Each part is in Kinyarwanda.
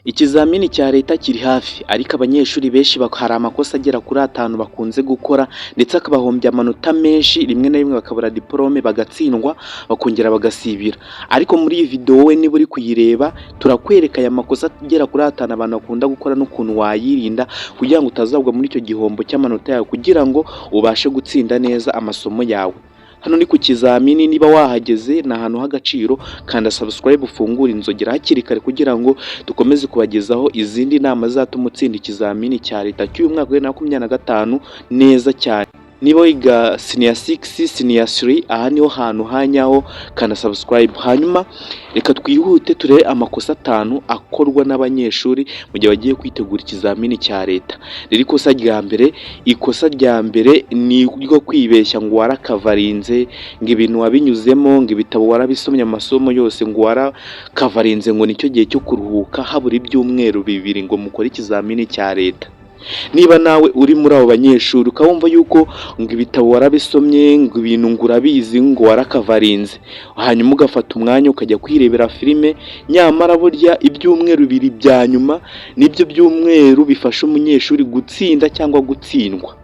Ikizamini cya leta kiri hafi, ariko abanyeshuri benshi hari amakosa agera kuri atanu bakunze gukora ndetse akabahombya amanota menshi, rimwe na rimwe bakabura diporome, bagatsindwa, bakongera bagasibira. Ariko muri iyi video, wowe niba uri kuyireba, turakwereka aya makosa agera kuri atanu abantu bakunda gukora n'ukuntu wayirinda kugira ngo utazagwa muri icyo gihombo cy'amanota yawe, kugira ngo ubashe gutsinda neza amasomo yawe. Hano ni ku kizamini, niba wahageze ni ahantu h'agaciro, kanda subscribe, ufungure inzogera hakiri kare kugira ngo dukomeze kubagezaho izindi nama zizatuma utsinda ikizamini cya leta cy'uyu mwaka wa 2025 neza cyane. Niba wiga senior 6, senior 3, aha niho hantu hanyaho, kanda subscribe. Hanyuma reka twihute turebe amakosa atanu akorwa n'abanyeshuri mu gihe bagiye kwitegura ikizamini cya leta. Rero ikosa rya mbere ni iryo kwibeshya ngo warakavarinze, ngo ibintu wabinyuzemo, ngo ibitabo warabisomye, amasomo yose ngo warakavarinze, ngo nicyo gihe cyo kuruhuka habura ibyumweru 2 ngo mukore ikizamini cya leta. Niba nawe uri muri abo banyeshuri, ukaba wumva yuko ngo ibitabo warabisomye, ngo ibintu ngo urabizi, ngo warakavarinze, hanyuma ugafata umwanya ukajya kwirebera filime, nyamara burya ibyumweru 2 bya nyuma nibyo byumweru bifasha umunyeshuri gutsinda cyangwa gutsindwa.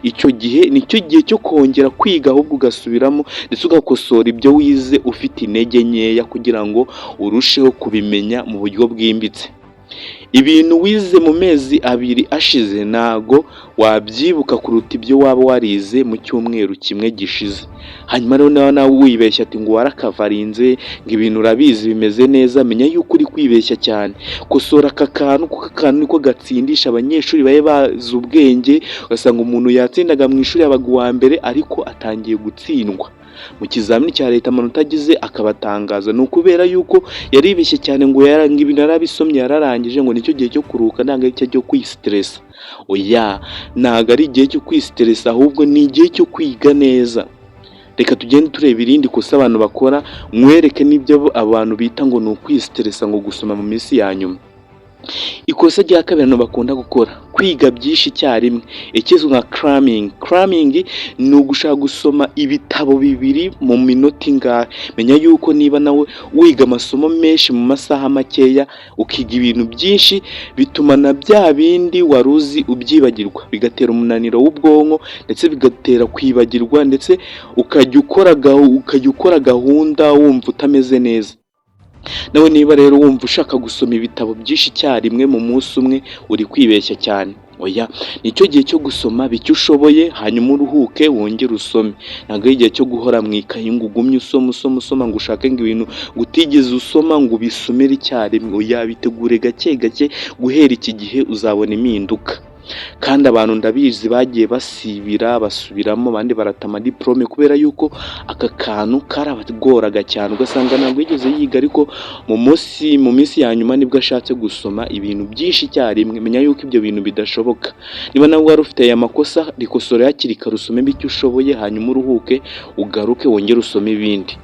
Icyo gihe nicyo gihe cyo kongera kwiga, ahubwo ugasubiramo ndetse ugakosora ibyo wize ufite intege nkeya kugira ngo urusheho kubimenya mu buryo bwimbitse. Ibintu wize mu mezi 2 ashize ntago wabyibuka kuruta ibyo waba warize mu cyumweru kimwe gishize. Hanyuma rero nawe wibeshya ati ngo warakavarinze, ngo ibintu urabizi, bimeze neza, menya yuko uri kwibeshya cyane. Kosora aka kantu, kuko aka kantu niko gatsindisha abanyeshuri babe bazi ubwenge, ugasanga umuntu yatsindaga mu ishuri, yabaga uwa mbere, ariko atangiye gutsindwa mu kizamini cya leta, amanota agize akabatangaza. Ni ukubera yuko yaribeshye cyane ngo ibintu yarabisomye, yararangije, ngo nicyo gihe cyo kuruhuka, ntabwo ari cyo cyo kwisiteresa. Oya, ntabwo ari igihe cyo kwisiteresa, ahubwo ni igihe cyo kwiga neza. Reka tugende tureba irindi kosa abantu bakora, nkwereke n'ibyo abantu bita ngo ni ukwisiteresa, ngo gusoma mu minsi ya nyuma. Ikosa rya kabiri abantu bakunda gukora: kwiga byinshi icyarimwe, ikizwi nka cramming. Cramming ni ugushaka gusoma ibitabo bibiri mu minota ingahe. Menya yuko niba nawe wiga amasomo menshi mu masaha makeya, ukiga ibintu byinshi, bituma na bya bindi wari uzi ubyibagirwa, bigatera umunaniro w'ubwonko ndetse bigatera kwibagirwa, ndetse ukajya ukora gahunda wumva utameze neza. Nawe niba rero wumva ushaka gusoma ibitabo byinshi icyarimwe mu munsi umwe, uri kwibeshya cyane. Oya, nicyo gihe cyo gusoma bike ushoboye, hanyuma uruhuke, wongere usome. Ntabwo ari igihe cyo guhora mu ikayi ngo ugumye usoma, usoma, usoma, ngo ushake ngo ibintu ngo utigeze usoma ngo ubisomere icyarimwe. Oya, bitegure gake gake, guhera iki gihe uzabona impinduka. Kandi abantu ndabizi bagiye basibira, basubiramo, abandi barata amadiporome kubera yuko aka kantu karabagoraga cyane, ugasanga ntabwo yigeze yiga, ariko mu minsi ya nyuma nibwo ashatse gusoma ibintu byinshi icyarimwe. Menya yuko ibyo bintu bidashoboka. Niba nawe wari ufite aya makosa, rikosore hakiri kare, usome bike ushoboye, hanyuma uruhuke, ugaruke wongere usome ibindi.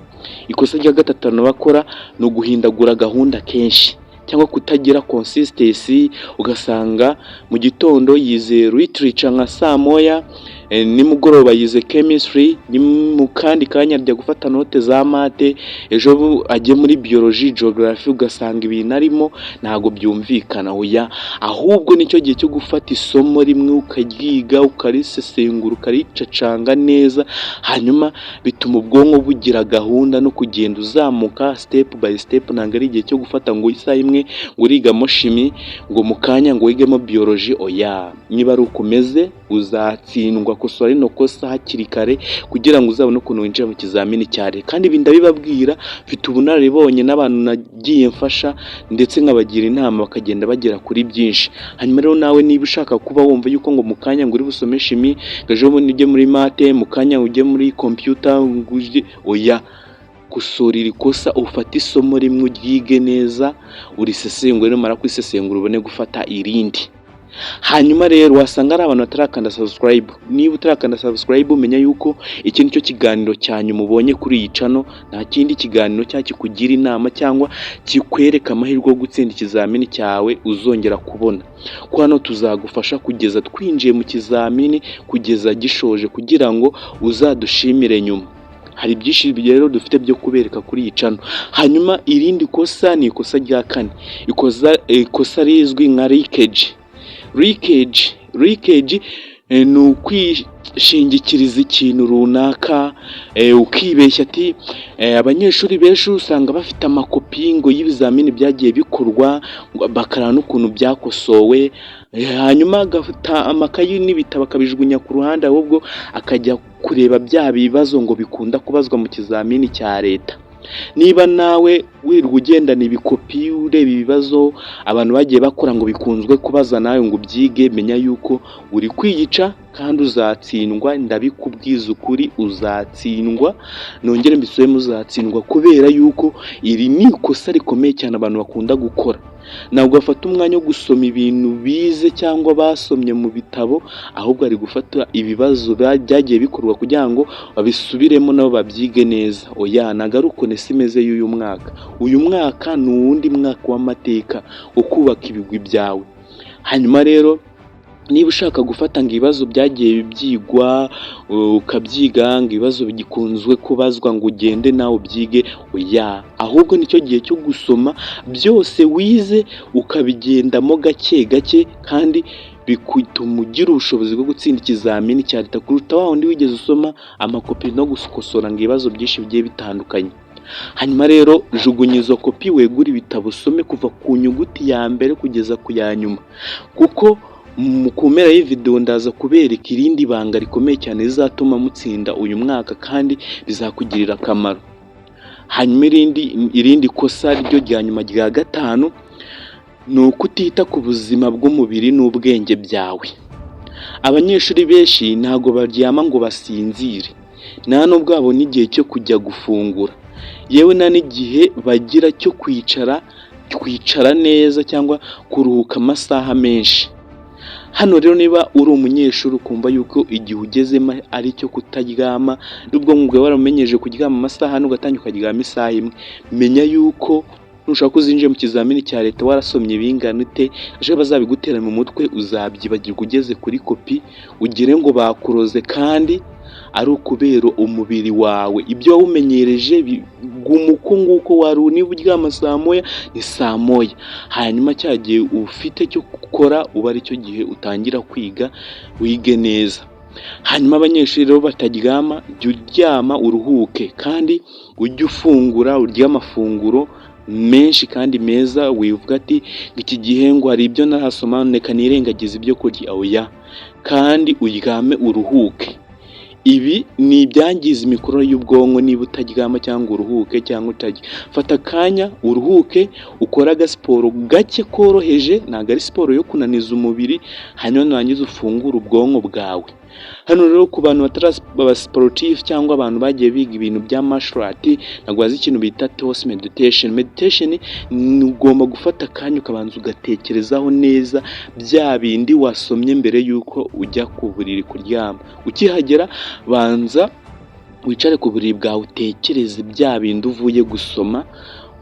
Ikosa rya gatatu abantu bakora ni uguhindagura gahunda kenshi cyangwa kutagira consistency, ugasanga mu gitondo yize literature nka saa moya, nimugoroba yize chemistry, mu kandi kanya ajya gufata note za math, ejo ajye muri biology, geography, ugasanga ibintu arimo ntabwo byumvikana. Oya, ahubwo nicyo gihe cyo gufata isomo rimwe, ukaryiga, ukarisesengura, ukaricacanga neza, hanyuma bituma ubwonko bugira gahunda no kugenda uzamuka step by step. Ntabwo ari igihe cyo gufata ngo isaha imwe ngo urigamo chimie, ngo mu kanya ngo wigemo biology. Oya, niba ari uko umeze uzatsindwa. Kosora rino kosa hakiri kare kugira ngo uzabone ukuntu winjira mu kizamini cya leta. Kandi ibi ndabibabwira mfite ubunararibonye n'abantu nagiye mfasha ndetse nkabagira inama, bakagenda bagera kuri byinshi. Hanyuma rero nawe niba ushaka kuba wumva yuko ngo mu kanya ngo uri busome chimie, ngo ejo bundi ujye muri math, mu kanya ujye muri computer, ngo ujye, oya, kosora iri kosa, ufate isomo rimwe, uryige neza, urisesengure, numara kurisesengura ubone gufata irindi. Hanyuma rero wasanga ari abantu batarakanda subscribe. Niba utarakanda subscribe, menya yuko iki nicyo kiganiro cya nyuma ubonye kuri iyi channel. Nta kindi kiganiro cyangwa kikugira inama cyangwa kikwereka amahirwe yo gutsinda ikizamini cyawe uzongera kubona, ko hano tuzagufasha kugeza twinjiye mu kizamini, kugeza gishoje, kugira ngo uzadushimire nyuma. Hari byinshi rero dufite byo kubereka kuri iyi channel. Hanyuma irindi kosa ni ikosa rya kane, ikosa rizwi nka leakage. Leakage ni ukwishingikiriza ikintu runaka ukibeshya ati abanyeshuri benshi usanga bafite amakopi ngo y'ibizamini byagiye bikorwa, bakareba n'ukuntu byakosowe, hanyuma agafata amakayi n'ibitabo akabijugunya ku ruhande, ahubwo akajya kureba bya bibazo ngo bikunda kubazwa mu kizamini cya leta. Niba nawe wirirwa ugendana ibikopi, ureba ibibazo abantu bagiye bakora ngo bikunzwe kubaza, nawe ngo ubyige, menya yuko uri kwiyica kandi uzatsindwa. Ndabikubwiza ukuri, uzatsindwa. Nongere mbisubiremo, uzatsindwa, kubera yuko iri ni ikosa rikomeye cyane abantu bakunda gukora. Ntabwo bafata umwanya wo gusoma ibintu bize cyangwa basomye mu bitabo, ahubwo ari gufata ibibazo byagiye bikorwa kugira ngo babisubiremo nabo babyige neza. Oya, ntabwo ari uko NESA imeze y'uyu mwaka. Uyu mwaka ni uwundi mwaka w'amateka wo kubaka ibigwi byawe. Hanyuma rero niba ushaka gufata ngo ibibazo byagiye byigwa ukabyiga, ngo ibibazo bikunzwe kubazwa ngo ugende nawe ubyige, oya, ahubwo nicyo gihe cyo gusoma byose wize, ukabigendamo gake gake, kandi bituma ugira ubushobozi bwo gutsinda ikizamini cya leta kuruta wa wundi wigeze usoma amakopi no gukosora ngo ibibazo byinshi bigiye bitandukanye. Hanyuma rero jugunya izo kopi, wegure ibitabo, usome kuva ku nyuguti ya mbere kugeza ku ya nyuma, kuko ku mpera y'iyi video ndaza kubereka irindi banga rikomeye cyane rizatuma mutsinda uyu mwaka kandi bizakugirira akamaro. Hanyuma irindi kosa ryo rya nyuma, rya gatanu, ni ukutita ku buzima bw'umubiri n'ubwenge byawe. Abanyeshuri benshi ntabwo baryama ngo basinzire, nta nubwo babona igihe cyo kujya gufungura, yewe nta n'igihe bagira cyo kwicara neza cyangwa kuruhuka amasaha menshi. Hano rero niba uri umunyeshuri ukumva yuko igihe ugezemo ari icyo kutaryama, n'ubwonko bwawe warabumenyereje kuryama amasaha 4, ugatangira ukaryama isaha imwe, menya yuko nushaka uzinjire mu kizamini cya leta warasomye bingana ute, ejo bazabigutera mu mutwe uzabyibagirwa ugeze kuri kopi, ugire ngo bakuroze kandi ari ukubera umubiri wawe ibyo wawumenyereje guma uko nguko wari uri. Niba uryama saa 1 ni saa 1, hanyuma cya gihe ufite cyo gukora uba aricyo gihe utangira kwiga, wige neza. Hanyuma abanyeshuri rero bataryama, jya uryama uruhuke kandi ujye ufungura, urye amafunguro menshi kandi meza. Wivuga ati iki gihe ngo hari ibyo ntarasoma, reka nirengagize ibyo kurya, oya, kandi uryame uruhuke. Ibi ni ibyangiza imikorere y'ubwonko niba utaryama cyangwa uruhuke cyangwa utarya. Fata akanya uruhuke, ukore agasiporo gake koroheje, ntabwo ari siporo yo kunaniza umubiri, hanyuma nurangiza ufungure ubwonko bwawe. Hano rero ku bantu batari abasiporutifu cyangwa abantu bagiye biga ibintu bya martial art, ntabwo bazi ikintu bita thought meditation. Meditation ni ugomba gufata akanya ukabanza ugatekerezaho neza bya bindi wasomye mbere y'uko ujya ku buriri kuryama. Ukihagera banza wicare ku buriri bwawe, utekereze bya bindi uvuye gusoma,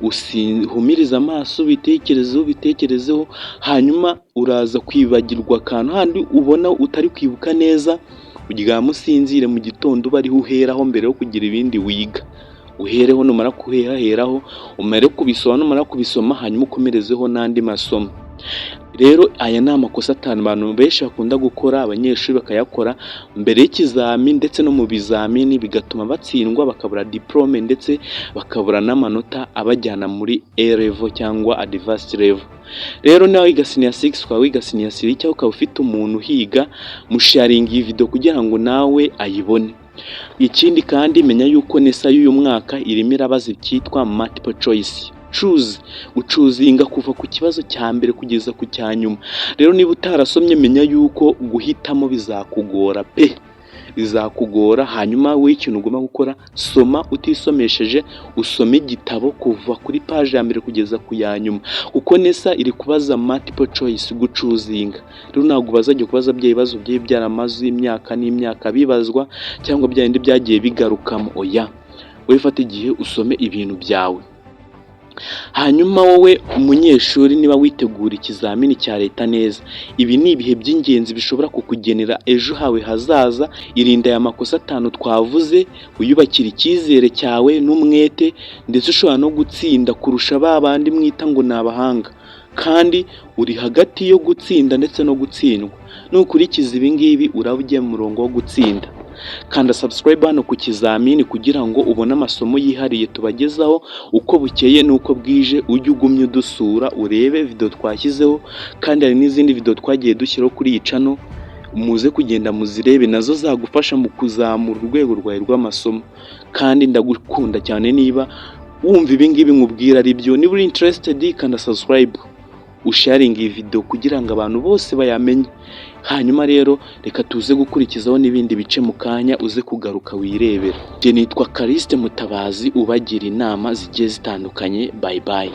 uhumirize amaso, ubitekerezeho, ubitekerezeho, hanyuma uraza kwibagirwa akantu handi ubona utari kwibuka neza, uryame usinzire, mu gitondo ube ariho uheraho mbere yo kugira ibindi wiga. Uhereho, numara kuheraho umare kubisoma, numara kubisoma hanyuma ukomerezeho n'andi masomo. Rero aya ni amakosa atanu abantu benshi bakunda gukora, abanyeshuri bakayakora mbere y'ikizamini ndetse no mu bizamini, bigatuma batsindwa, bakabura diporome ndetse bakabura n'amanota abajyana muri A level cyangwa advanced level. Rero nawe wiga senior six, ukaba wiga senior three, cyangwa ukaba ufite umuntu uhiga, musharinga iyi video kugira ngo nawe ayibone. Ikindi kandi menya yuko NESA y'uyu mwaka irimo irabaza icyitwa multiple choice. Choose, uchoosinga kuva ku kibazo cya mbere kugeza ku cya nyuma. Rero niba utarasomye, menya yuko guhitamo bizakugora pe, bizakugora. Hanyuma wowe ikintu ugomba gukora, soma utisomesheje, usome igitabo kuva kuri paji ya mbere kugeza ku ya nyuma, kuko NESA iri kubaza multiple choice, guchoosinga. Rero ntabwo bazajya kubaza bya bibazo byari byaramaze imyaka n'imyaka bibazwa cyangwa bya bindi byagiye bigarukamo, oya, wowe fata igihe usome ibintu byawe. Hanyuma wowe umunyeshuri, niba witegura ikizamini cya leta neza, ibi ni ibihe by'ingenzi bishobora kukugenera ejo hawe hazaza. Irinda aya makosa atanu twavuze, wiyubakire icyizere cyawe n'umwete, ndetse ushobora no gutsinda kurusha ba bandi mwita ngo ni abahanga, kandi uri hagati yo gutsinda ndetse no gutsindwa. Nukurikiza ibi ngibi, uraba ugiye mu murongo wo gutsinda. Kanda subscribe hano ku kizamini kugira ngo ubone amasomo yihariye tubagezaho uko bukeye n'uko bwije. Ujye ugumya udusura, urebe video twashyizeho, kandi hari n'izindi video twagiye dushyiraho kuri iyi channel. Muze kugenda muzirebe, nazo zagufasha mu kuzamura urwego rwawe rw'amasomo. Kandi ndagukunda cyane. Niba wumva ibi ngibi nkubwira ari byo, niba uri interested, kanda subscribe, usharinga iyi video kugira ngo abantu bose bayamenye. Hanyuma rero reka tuze gukurikizaho n'ibindi bice mu kanya, uze kugaruka wirebera. Njye nitwa Callixte Mutabazi, ubagira inama zigiye zitandukanye. Bye bye.